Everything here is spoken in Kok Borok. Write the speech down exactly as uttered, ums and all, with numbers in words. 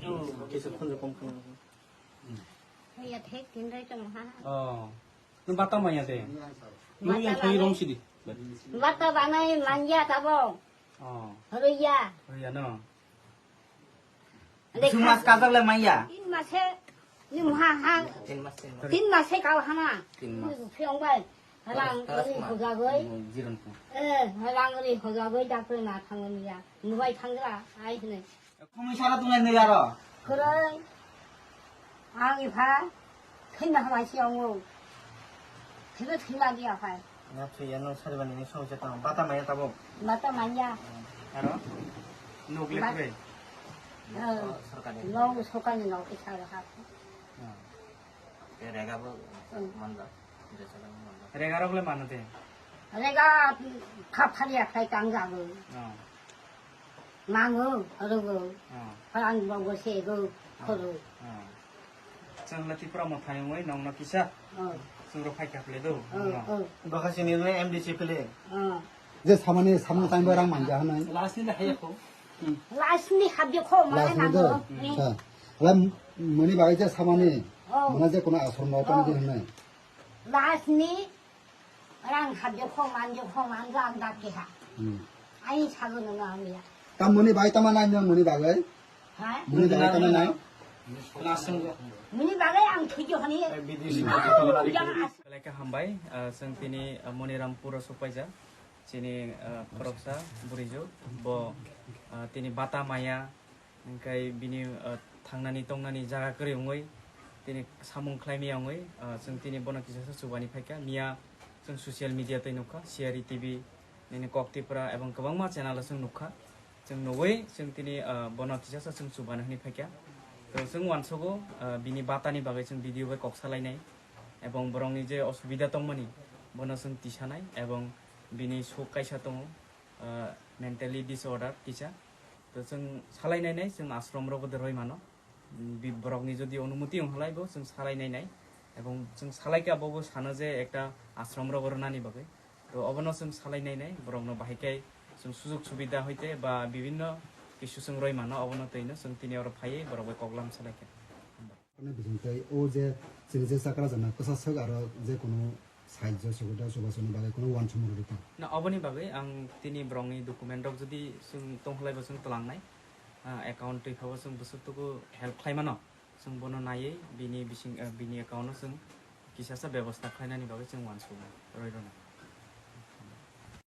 Oh, kisa khunju kom khna. Haiya thek tin rai tong ha. Oh. Nung bata manya de. Nung yang thai rong sidi. Bata banai manya tabo. Oh. Hariya. Hariya no. Bisu mas kajak le manya. Tin mase ni muha ha. Tin mas, tin mas. Tin mase kau hana. Tin mas. Phiong bai. Rang ri hojagoi. Jiron ko. Eh, rang ri hojagoi dakre na thangmanya. Mubai thangra ai hne. Khumui sara tunglai nui aro. Kwrwi. Ang ipha thwima hamai se wngo. Thwibo thwima di aphai. Na thwiya no sari bani ni songse tong. Bata maya tabuk. Bata maya. Aro? Nuk le kwrwi. Eh, no sokani no kisa ha. Rega bo manjak. Rega rok le mano de. Rega khap khali akhai tang jago. Oh. Mango, rogo. Oh. Phalang bo sego, khoro. Oh. Chwng le Tipra Motha wngwi nongno kisa. Oh. Chwng rok phai kha phile do. Oh, oh. Bakha sini le M D C phile. Oh. Je samani samung tangbo rang manja hanai. Last ni le hai kho. Last ni habje kho ma. Last ni do. Ala mani bagai je samani. Oh. Mana je kono asrom rok tang din hanai. Last ni Rang habje khong manje khong manje ang dak keha. Hmm. Ai sago no no ang ya. Tam muni bai tama nai no muni bagai? Ha? Muni bagai tama nai? Muni bagai ang thujo hani. Belai khe hambai, ah, chwng tini, ah, Monirampur o sokpaijak. Chini, ah, khoroksa bwrwi juk. Bo, ah, tini bata maya, Hingkai bini, uh, thangnani tongnani jaga kwrwi wngwi tini samung khlaimaya wngwi, uh, chwng tini bono kisasa chubani phaikha. Miya chwng social media tei nukha, C R E T V, nini Kok Tipra ebong kwbangma channel o chwng nukha. Chwng nugwi chwng tini, uh, bono kisasa chwng chubani hwnwi phaikha. To chwng uansugo, uh, bini batani bagwi chwng video bai kok salainai ebong borokni je osubida tongmani bono chwng tisanai ebong bini suk kaisa tongo, uh, mentally disorder kisa. To chwng salai nai nai, chwng ashram rogo de roi mano. Bi-, borokni jodi onumoti wng halai bo chwng salai nai nai. Ebong chwng salai khe abo bo sano je ekta ashram rogo rwnani bagwi. To obono chwng salai nai nai, borokno bahai khe chwng sujog subida hoite ba bibinno kisu chwng roi mano, obono twino chwng tini oro phaiwi borok bai koklam salai kha. Ani bisingtwi o je chini je chakra jana kwsa swk aro je kono sahajjo sugida chubachu ni bagwi kono uansukmung rwdi tong. Na, oboni bagwi ang tini borokni document rok jodi chwng tongkhlai bo chwng twlangnai, ah, account twi phabo chwng bwswk tuku help khlai mano, chwng bono naiwi bini bising, ah, bini account no chwng kisasa bebosta khlainani bagwi chwng uansukmung rwi rwnai.